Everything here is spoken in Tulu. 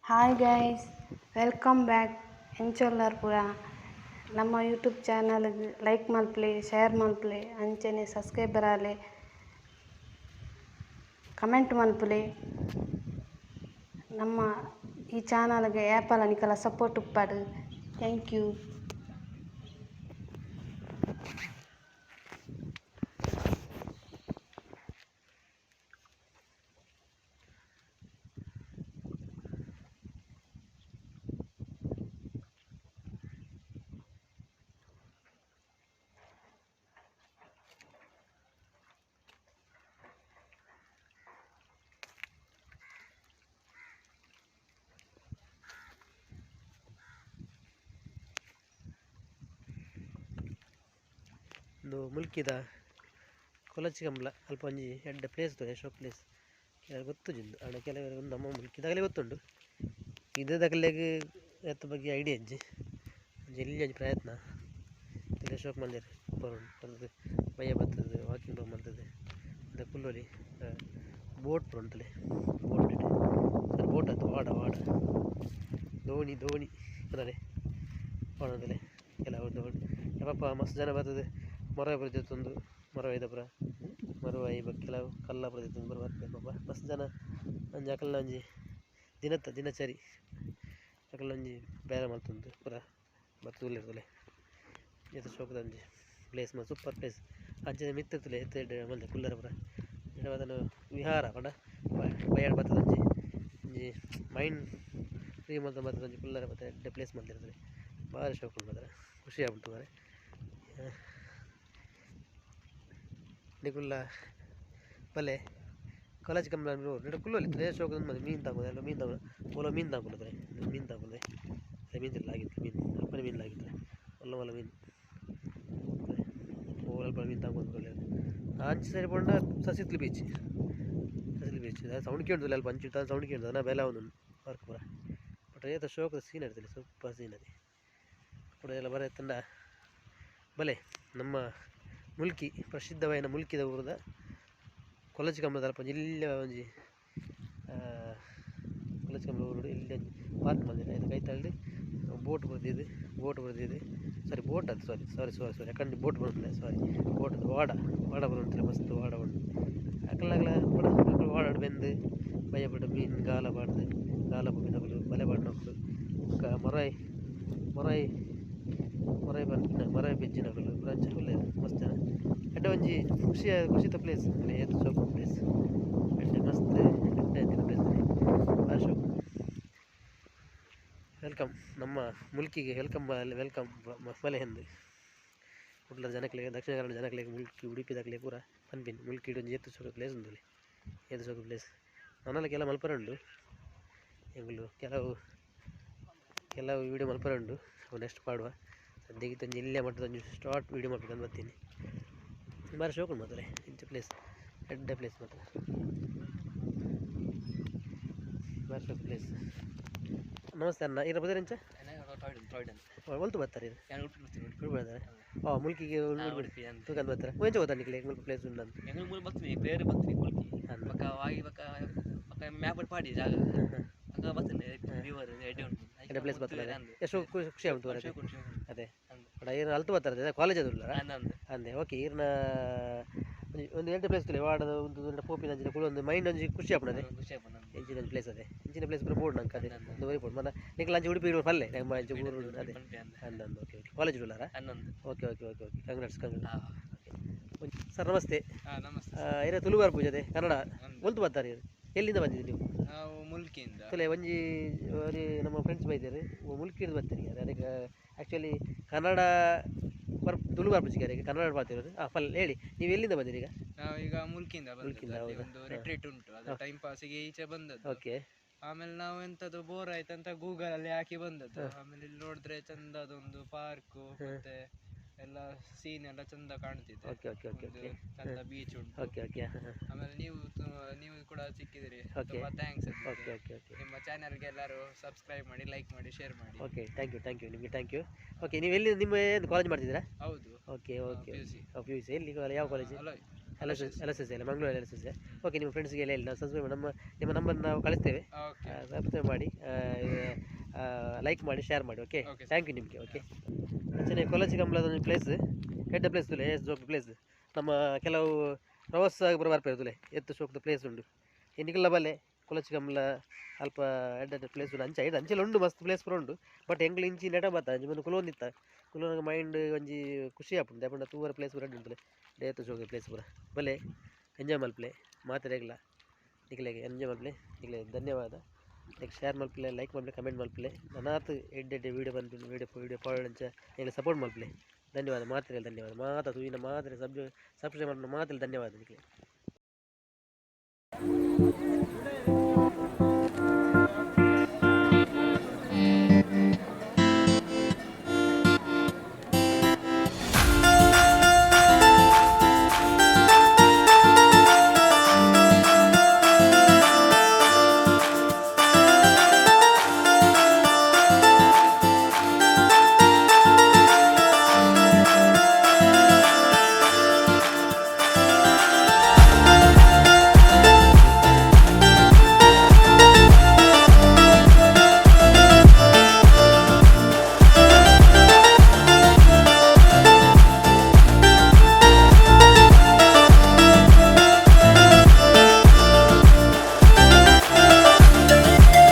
Hi guys, welcome back. ಎಂಚೊಲ್ಲರ್ ಪೂರ ನಮ್ಮ ಯೂಟ್ಯೂಬ್ ಚಾನಲ್ ಲೈಕ್ ಮಲ್ಪಲೆ, ಶೇರ್ ಮಲ್ಪಲೆ, ಅಂಚನೆ ಸಬ್ಸ್ಕ್ರೈಬರ್ ಆಲೆ, ಕಮೆಂಟ್ ಮಲ್ಪಲೆ. ನಮ್ಮ ಈ ಚಾನಲ್ಗೆ ಏಪಲ ನಿಕಲ ಸಪೋರ್ಟ್ ಉಪ್ಪಡ್. Thank you. ಉಂದು ಮುಲ್ಕಿದ ಕೊಲಚಿ ಕಂಬ್ಳ ಅಲ್ಪ ಒಂಜಿ ಎಡ್ಡೆ ಪ್ಲೇಸ್ ತೂಲೆ, ಶೋಕ್ ಪ್ಲೇಸ್. ಕೆಲವು ಗೊತ್ತುಜಿಂದು ಆಂಡ ಕೆಲವರು ನಮ್ಮ ಮುಲ್ಕಿದಾಗಲೇ ಗೊತ್ತುಂಡು. ಇದದಕಲೆಗ್ ಏತ್ ಬಗ್ಗೆ ಐಡಿಯಾ ಇಜ್ಜಿ. ಒಂಜಿ ಎಲ್ಯ ಒಂಜಿ ಪ್ರಯತ್ನ ತೂಲೆ ಶೋಕ್ ಮಲ್ದೆರ್ ಪೂರ ಬಯ್ಯ ಬತ್ತುದು ವಾಕಿಂಗ್ ಪೂರ ಮಲ್ತುದು ಅಂಚ ಕುಲ್ಲೊಲಿ. ಬೋಟ್ ಪೂರ ಉಂಡು ತೂಲೆ, ಬೋಟ್ ಸಾರಿ ಬೋಟ್ ಅತ್ತ್, ವಾಡ ವಾಡ ದೋಣಿ ದೋಣಿ ಪುದರೆ ವಾಡ ತೂಲೆ. ಕೆಲವು ದೋಣಿ ಪಾಪ ಮಸ್ತ್ ಜನ ಬತ್ತುದು ಮರ ಪೂರ ದೆತ್ತೊಂದು, ಮರವಾಯಿದ ಪೂರ ಮರವಾಯಿ ಬೊಕ ಕೆಲವು ಕಲ್ಲ ಪೂರ ದೆತ್ತೊಂದು ಪೂರ ಬರ್ಪೆರ್ ಪಾಪ ಮಸ್ತ್ ಜನ. ಒಂಜಿ ಅಕಲ್ನ ಒಂಜಿ ದಿನತ ದಿನಚರಿ ಅಕಲ್ನ ಒಂಜಿ ಬೇಲೆ ಮಲ್ತೊಂದು ಪೂರ ಬತ್ತ್ ಉಲ್ಲೆರ್ ತೂಲೆ. ಏತ್ ಶೋಕುದ ಒಂಜಿ ಪ್ಲೇಸ್, ಸೂಪರ್ ಪ್ಲೇಸ್. ಅಂಚನೆ ಮಿತ್ತ್ ತೂಲೆ ಏತ್ ಎಡ್ಡೆ ಮಲ್ದೆರ್ ಕುಲ್ಲರೆ ಪೂರ. ಎಡ್ಡೆ ವಿಹಾರ ಪಂಡ ಬಯ್ಯಡ್ ಬತ್ತುದು ಒಂಜಿ ಒಂಜಿ ಮೈಂಡ್ ಫ್ರೀ ಮಲ್ತೊಂದು ಬತ್ತುದು ಒಂಜಿ ಕುಲ್ಲರೆ ಪೂರ ಎಡ್ಡೆ ಪ್ಲೇಸ್ ಮಲ್ದೆರ್ ತೂಲೆ. ಬಾರಿ ಶೋಕು ಉಂಡು ಮಾತ್ರ, ಖುಷಿ ಆಪುಂಡು ತೂವರೆ. ನಿಕುಲ್ಲ ಬಲೆ ಕಾಲೇಜ್ ಕಂಬ್ಳ ನೆಟ್ಟ್ ಕುಲ್ಲೊಲಿ ತೂಲೆ, ಶೋಕು ಉಂದು. ಮೀನ್ ತಾಂಕುನ ಮೀನ್ ತಾಂಕುನ ಓಲ ಮೀನ್ ತಾಂಕುನ ತೂಲೆ, ಮೀನ್ ತಾಂಕುನ ಮೀನ್ ಲಾಗಿತ್ತು, ಮೀನ್ ಅಲ್ಪನೆ ಮೀನ್ ಲಾಗಿತ್ತು, ಮಲ್ಲ ಮಲ್ಲ ಮೀನ್ ಓಲ ಅಲ್ಪ ಮೀನ್ ತಾಂಕೊಂದು. ಅಂಚಿ side ಪೋಂಡ Sasithlu beach, Sasithlu beach sound ಕೇಂಡುಲ್ಲ ಅಲ್ಪ, ಅಂಚಿ ಸೌಂಡ್ ಕೇಂಡು ನಾ ಬೇಲೆ ಆವೊಂದುಂಡು ವರ್ಕ್ ಪೂರ. ಬಟ್ ಏತ ಶೋಕುದ ಸೀನರಿ ತೂಲೆ, ಸೂಪರ್ ಸೀನರಿ ಪೂರ ಎಲ್ಲ ಬರ ಇತ್ತುಂಡ. ಬಲೆ ನಮ್ಮ ಮುಲ್ಕಿ ಪ್ರಸಿದ್ಧವಾಯಿನ ಮುಲ್ಕಿದ ಊರುದ ಕೊಲಚಿ ಕಂಬಳದ ಅಲ್ಪ ಎಲ್ಯ ಒಂಜಿ ಕೊಲಚಿ ಕಂಬಳ ಊರುಡು ಎಲ್ಯ ಒಂಜಿ ಪಾರ್ಕ್ ಮಲ್ದೆರ್. ಐತ ಕೈತಲ್ಡ್ ಬೋಟ್ ಬುಡ್ದಿದ್, ಬೋಟ್ ಬುಡ್ದಿದ್, ಸಾರಿ ಬೋಟ್ ಅತ್ತ್, ಸಾರಿ ಸಾರಿ ಸಾರಿ ಸಾರಿ ಅಕಂಡಿ ಬೋಟ್ ಬರೊಂದುಲ್ಲೆ, ಸಾರಿ ಬೋಟ್ ವಾಡ ವಾಡ ಬರೊಂದುಲ್ಲೆ, ಮಸ್ತ್ ವಾಡ ಉಂಡು. ಅಕಲ್ನಗಲ ಪೂರ ಅಕುಲು ವಾಡಡ್ ಬೆಂದ್ ಬಯ್ಯ ಪುಟ್ಟ ಮೀನ್ ಗಾಲ ಪಾಡ್ದ್ ಗಾಲ ಪೋಪಿನಕುಲು, ಬಲೆ ಪಾಡುನಕುಲು, ಬೊಕ ಮೊರಾಯಿ ಮೊರಾಯಿ ಮೊರಾಯಿ ಪನ್ಪಿನ ಮೊರಾಯಿ ಪೆಜ್ಜಿನಕುಲು ಪೂರ ಅಂಚ ಉಲ್ಲೆರ್ ಮಸ್ತ್ ಜನ. ಎಡ್ಡೆ ಒಂಜಿ ಖುಷಿಯ ಖುಷಿತ ಪ್ಲೇಸ್, ಏತ್ ಶೋಕುದ ಪ್ಲೇಸ್, ಎಡ್ಡೆ ಮಸ್ತ್ ಎಡ್ಡೆ ಇತ್ತಿನ ಪ್ಲೇಸ್, ಬಾರಿ ಶೋಕು. Welcome ನಮ್ಮ ಮುಲ್ಕಿಗೆ, welcome welcome ಬಲೆ ಹಿಂದ್ ಕುಡ್ಲದ ಜನಕ್ಲೆಗ್, ದಕ್ಷಿಣ ಕನ್ನಡ ಜನಕ್ಲೆಗ್, ಮುಲ್ಕಿ ಉಡುಪಿದಕ್ಲೆಗ್ ಪೂರ ಪನ್ಪಿನಿ ಮುಲ್ಕಿಡ್ ಒಂಜಿ ಏತ್ ಶೋಕು ಪ್ಲೇಸ್ ಉಂದು, ಏತ್ ಶೋಕು ಪ್ಲೇಸ್. ನನಲ ಕೆಲವು ಮಲ್ಪರೆ ಉಂಡು ಎಂಕುಲು, ಕೆಲವು ಕೆಲವು ವೀಡಿಯೋ ಮಲ್ಪರೆ ಉಂಡು, ಅವು ನೆಕ್ಸ್ಟ್ ಪಾಡುವ. ಸದ್ಯಕ್ಕೆ ಒಂಜಿ ಎಲ್ಯ ಮಟ್ಟದ ಒಂಜಿ ಶಾರ್ಟ್ ವೀಡಿಯೋ ಮಲ್ಪುಗಂದ್ ಬತ್ತೀನಿ. ಬಾರಿ ಶೋಕು ಉಂಡು ಮಾತ್ರ ಇಂಚ ಪ್ಲೇಸ್, ಎಡ್ಡೆ ಪ್ಲೇಸ್ ಮಾತ್ರ, ಬಾರಿ ಶೋಕು ಪ್ಲೇಸ್. ನಮಸ್ತೆ ಅಣ್ಣ, ಇರ ಬದಿರಂಚ ಒಲ್ತು ಬರ್ತಾರೆ ಇದು ಉಡುಪಿ ಬರ್ತಾರೆ. ಓ ಮುಲ್ಕಿಗೆ ಉಡುಪಿ ತೂಕಂದು ಬರ್ತಾರೆ. ಎಂಚ ಗೊತ್ತಾ ನಿಕ್ಲೆ ಮುಲ್ಪ ಪ್ಲೇಸ್ ಉಂಡು ಅಂತ? ಎಂಗ್ಳು ಮೂಲು ಬತ್ತೀನಿ, ಪೇರು ಬತ್ತೀನಿ ಮುಲ್ಕಿ ಬೊಕ ವಾಯಿ ಬೊಕ ಬೊಕ ಮ್ಯಾಪ್ ಪಾಡಿ ಜಾಗ ಬೊಕ ಬತ್ತೀನಿ ರಿವರ್ ಎಡ್ಡೆ ಉಂಟು. ಎಡ್ಡೆ ಪ್ಲೇಸ್ ಬರ್ತದೆ, ಎಷ್ಟು ಖುಷಿ ಆಗುಂಟು ಅದೇ ಅದೇ. ಬಟ್ ಈರ್ನ ಅಲ್ತು ಬರ್ತಾರೆ ಕಾಲೇಜ್ ಅದು ಉಳ್ಳಾರ ಅಂದೆ. ಓಕೆ, ಈರ್ನ ಒಂದು ಎಡ್ಡೆ ಪ್ಲೇಸ್ ತುಲೆ ವಾಡದ ಒಂದು ಪೋಪಿನ ಅಂಚಿನ ಕುಲು ಒಂದು ಮೈಂಡ್ ಒಂಜಿ ಖುಷಿ ಆಪುಂಡು. ಖುಷಿ ಆಪುಂಡು ಇಂಚಿನ ಒಂಜಿ ಪ್ಲೇಸ್ ಅದೇ, ಇಂಚಿನ ಪ್ಲೇಸ್ ಪೂರ ಬೋಡು ನಂಗೆ ಅದೇ ಒಂದು ವರಿ ಬೋಡು. ಮನ ನಿಕ್ಲ ಅಂಚೆ ಉಡುಪಿ ಪಲ್ಲೆ ನಮ್ಮ ಅಂಚೆ ಊರು ಅದೇ ಅಂದಂದು. ಓಕೆ ಓಕೆ, ಕಾಲೇಜ್ ಉಳ್ಳಾರ? Okay okay okay okay, congrats congrats. Sir ನಮಸ್ತೆ. ನಮಸ್ತೆ. ಇರ ತುಳುವಾರ್ ಪೂಜೆ ಕನ್ನಡ ಒಲ್ತು ಬರ್ತಾರೆ? ಎಲ್ಲಿಂದ ಬಂದಿದ್ದೀರಿ ನೀವು? ನಾವು ಮುಲ್ಕಿಯಿಂದ. ತುಲೆ ಒಂಜಿ ಒಂಜಿ ನಮ್ಮ ಫ್ರೆಂಡ್ಸ್ ಬೈತಾರೆ ಮುಲ್ಕಿಡ್ದು ಬರ್ತೀರಿ. ಅದಕ್ಕೆ ಆ್ಯಕ್ಚುಲಿ ಕನ್ನಡ ಬರ್ ತುಳು ಬರ್ಪುಜಿಗೆ ಅದಕ್ಕೆ ಕನ್ನಡ ಬರ್ತಿರೋದು. ಹಾಂ ಫಲ್ ಹೇಳಿ, ನೀವು ಎಲ್ಲಿಂದ ಬಂದಿರಿ ಈಗ? ನಾವು ಈಗ ಮುಲ್ಕಿಯಿಂದ ಮುಲ್ಕಿಯಿಂದ. ಬಂದದ್ದು. ಒಂದು ರಿಟ್ರೀಟ್ ಉಂಟು, ಅದು ಟೈಮ್ ಪಾಸಿಗೆ ಈಚೆ ಬಂದದ್ದು. ಓಕೆ. ಆಮೇಲೆ ನಾವು ಎಂತದ್ದು ಬೋರ್ ಆಯ್ತಂತ ಗೂಗಲ್ ಅಲ್ಲಿ ಹಾಕಿ ಬಂದದ್ದು. ಆಮೇಲೆ ಇಲ್ಲಿ ನೋಡಿದ್ರೆ ಚಂದದೊಂದು ಪಾರ್ಕ್, ಮತ್ತೆ ಎಲ್ಲ ಸೀನ್ ಎಲ್ಲ ಚಂದ ಕಾಣ್ತಿದೆ. ಓಕೆ ಓಕೆ ಓಕೆ ಒಂದು ಓಕೆ ಚಂದ ಬೀಚ್ ಉಂಟು. ಓಕೆ ಓಕೆ ಆಮೇಲೆ ನೀವು ನೀವು ಕೂಡ ಸಿಕ್ಕಿದಿರಿ, ಓಕೆ. ತುಂಬಾ thanks. Okay okay okay. ನಿಮ್ಮ ಚಾನೆಲ್ಗೆ ಎಲ್ಲರೂ ಸಬ್ಸ್ಕ್ರೈಬ್ ಮಾಡಿ, ಲೈಕ್ ಮಾಡಿ, ಶೇರ್ ಮಾಡಿ. Okay, thank you thank you, ನಿಮಗೆ thank you. Okay, ನೀವು ಎಲ್ಲಿ ನಿಮ್ಮ ಏನು ಕಾಲೇಜ್ ಮಾಡ್ತಿದ್ದೀರಾ? ಹೌದು. Okay okay. P U C. P U C ಎಲ್ಲಿ, ಯಾವ ಕಾಲೇಜ್? ಅಲೋಯ್. ಅಲೋಸಿಯಸ್, ಅಲೋಸಿಯಸ್ ಎಲ್ಲ ಮಂಗಳೂರು ಅಲೋಸಿಯಸ್. ಓಕೆ, ನಿಮ್ಮ ಫ್ರೆಂಡ್ಸ್ಗೆ ಎಲ್ಲ ಹೇಳಿ. ನಾವು ಸಬ್ಸ್ಕ್ರೈಬ್, ನಮ್ಮ ನಿಮ್ಮ ನಂಬರ್ ನಾವು ಕಳಿಸ್ತೇವೆ. ಓಕೆ. ಸಬ್ಸ್ಕ್ರೈಬ್ ಮಾಡಿ, ಲೈಕ್ ಮಾಡಿ, ಶೇರ್ ಮಾಡಿ. ಓಕೆ. Okay. Thank you ನಿಮಗೆ. ಓಕೆ, ಅಂಚನೆ ಕೊಲಚಿ ಕಂಬಳದ ಒಂದು ಪ್ಲೇಸ್, ಎಡ್ಡೆ ಪ್ಲೇಸ್ ತುಲೆ, ಎಸ್ ಜೋಕ್ ಪ್ಲೇಸ್. ನಮ್ಮ ಕೆಲವು ಪ್ರವಾಸ ಪೂರ ಬರ್ಪೇರು ತುಲೆ, ಎತ್ತು ಶೋಕ್ದ ಪ್ಲೇಸ್ ಉಂಡು. ನಿಕಲ್ಲ ಬಲೆ ಕೊಲಚಿ ಕಂಬಳ ಅಲ್ಪ ಎಡ್ಡೆ ಎಡ್ಡೆ ಪ್ಲೇಸ್ ಉಂಡು. ಅಂಚ ಐದು ಅಂಚೆಲ ಉಂಡು, ಮಸ್ತ್ ಪ್ಲೇಸ್ ಪೂರ ಉಂಡು. ಬಟ್ ಎಂಕ್ಲು ಇಂಚಿ ನೆಟ ಬತ್ತ ಅಂಚ ಬಂದು ಕುಲೊಂದಿತ್ತ, ಕುಲೊನಗ ಮೈಂಡ್ ಒಂಜಿ ಖುಷಿ ಆಪುಂಡು. ದಾಯೆ ತೂವರ ಪ್ಲೇಸ್ ಪೂರ ಎಡ್ಡೆ ಉಂಟು, ಏತ್ ಶೋಕು ಪ್ಲೇಸ್ ಪೂರ. ಬಲೆ ಎಂಜಾಯ್ ಮಲ್ಪಲೆ ಮಾತೆರೆಗ್ಲ. ನಿಕ್ಲೆಗ್ ಎಂಜಾಯ್ ಮಲ್ಪಲೆ. ನಿಕ್ಲೆಗ್ ಧನ್ಯವಾದ. ಲೈಕ್ ಶೇರ್ ಮಲ್ಪಲೆ, ಲೈಕ್ ಮಲ್ಪಲೆ, ಕಮೆಂಟ್ ಮಲ್ಪಲೆ. ನನಾತ್ ಎಡ್ಡೆ ಎಡ್ಡೆ ವೀಡಿಯೋ ಬಂದು ವೀಡಿಯೋ ವೀಡಿಯೋ ಪಾಡಂಚ ಎಂಕ್ಲೆ ಸಪೋರ್ಟ್ ಮಲ್ಪಲೆ. ಧನ್ಯವಾದ ಮಾತ್ರೆ, ಧನ್ಯವಾದ. ಮಾತ ತೂಯಿನ ಮಾತ್ರೆ, ಸಬ್ಸ್ಕ್ರೈಬ್ ಮಲ್ಪುನ ಮಾತ್ರೆ ಧನ್ಯವಾದ ನಿಕ್ಲೆ.